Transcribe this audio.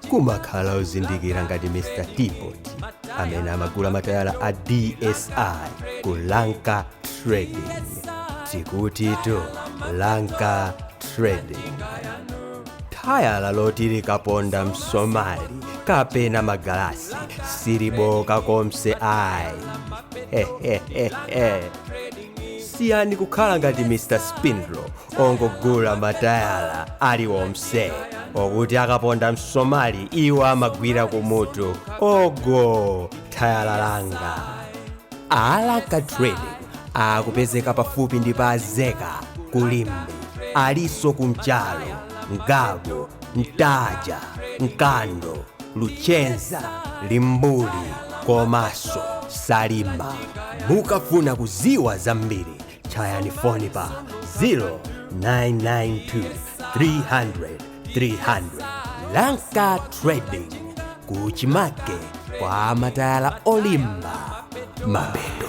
Kumakhala ozindikira ngati Mr Teapot amene amagula matayala a DSI ku Lanka Trading. Tikutitu Lanka Trading, thayala loti likaponda msomali kapena magalasi siliboka konse ayi. Siyani kukhala ngati Mr Spindle ongogula matayala aliwonse okuti akaponda msomali iwo amagwira kumutu, "Ogo, thayala langa!" Alanka Trading akupezeka pafupi ndi pa Zeka kuLimbe, aliso kumchalo, Ngabu, Mtaja, Mkando, Luchenza, Limbuli komanso Salima. Mukafuna kuziwa zambiri, chayani foni pa 0992 300 300. Lanka Trading, kuchimake kwa matayala olimba mapeto.